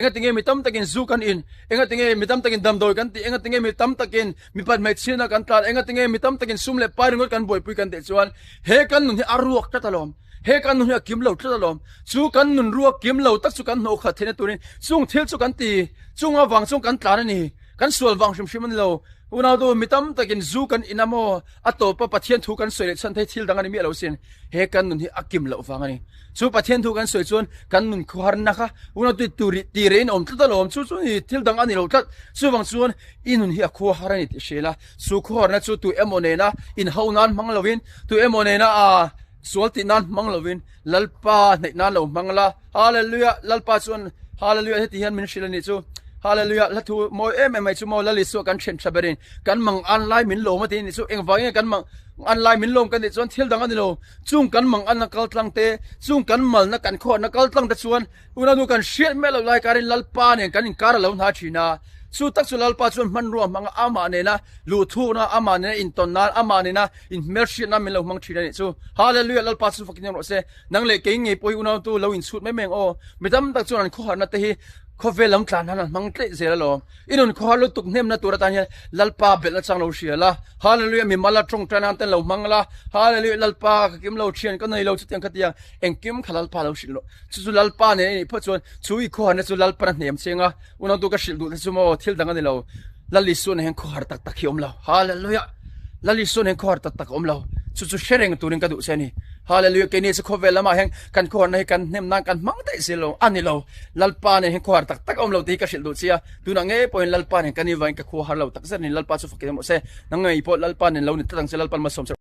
Engatinge mi tam takin zu kan in? Engatinge mi tam takin damdawi kan tih? Engatinge mi tam takin mipat hmeichhiatna kan tlan? Engatinge mi tam takin sum leh pai ringawt kan buaipui kan tih chuan he kan nun hi a ruak tlat alawm. He kan nun hi a kim lo tlat alawm. Chu kan nun ruak kim lo tak chu kan hnawh khat theihna turin chung thil chu kan ti. Chung avang chuan kan tlan a ni. Kan sual vang hrim hrim a ni lo. Unautu, mi tam takin zu kan in a maw? A tawpa Pathian thu kan sawi leh chhan thei thil dang a ni miah lo sin. He kan nun hi a kim loh vang a ni. Chu Pathian thu kan sawi chuan kan nun khuaharna kha unautu turi ti reh in a awm tlat alawm. Chu chu ni thil dang a ni lo tlat. Chuvang chuan i nun hi a khuahar a ni tih hria ila, chu khuaharna chu tu emaw nena inhau nan hmang lovin, tu emaw nena aa sual tih nan hmang lovin Lalpa hnaih nan lo hmang la. Hallelujah! Lalpa chuan Hallelujah heti hian min hrilh a nih chu. Hallelujah! Hla thu mawi em em mai chu maw Lal Isua kan then tha berin kan mang an lai min lawm a ti a nih chu. Engvangin nge kan mang an lai min lawm kan tih chuan thil dang a ni lo. Chung kan mang anna kal tlang te, chung kan malna kan khawhna kal tlang te chuan unau kan hriat miah loh lai karin Lalpa nen kan inkar a lo hna thin a. Chu tak chu Lalpa chuan hmanrua hmang a, amah nena luhthukna, amah nena intawn nan, amah nena inhmelhriat nan min lo hmang thin a nih chu. Hallelujah! Lalpa chu fakin rawh se. Nang leh kei ngei pawh hi unau tu lo inchhut mai mai ang aw. Mi tam tak chuan an khawharna te hi khawvel lam tlan nan an hmang tleih zel alawm. I nun khawhar lutuk hnemna tur atan hian Lalpa belhna chang lo hria la, Hallelujah, mi mala tawngtai nan ten lo hmang la, Hallelujah, Lalpa ka kim lo thian ka nei lo chutiang khatiang engkim kha Lalpa lo hrilh rawh. Chu chu Lalpa nen i nih phawt chuan chu i khawharna chu Lalpan a hnem cheng a, unautu ka hrilh duh te chu maw thil dang a ni lo. Lal Isua nen hian khawhar tak tak hi a awm lo. Hallelujah! Lal Isua nen khawhar tak tak a awm lo. Chu chu hre reng turin ka duh che a ni. Hallelujah! Keini chu khawvel lamah hian kan khawharna hi kan hnem nan kan hmang daih zel lo a ni lo. Lalpa nen hian khawhar tak tak a awm lo tih hi ka hrilh duh che a. Tunah ngei pawhin Lalpa nen kan invain ka khua har lo tak zet a ni. Lalpa chu fakin awm rawh se. Nang ngei pawh Lalpa nen lo ni tlat ang che. Lalpan malsawm che.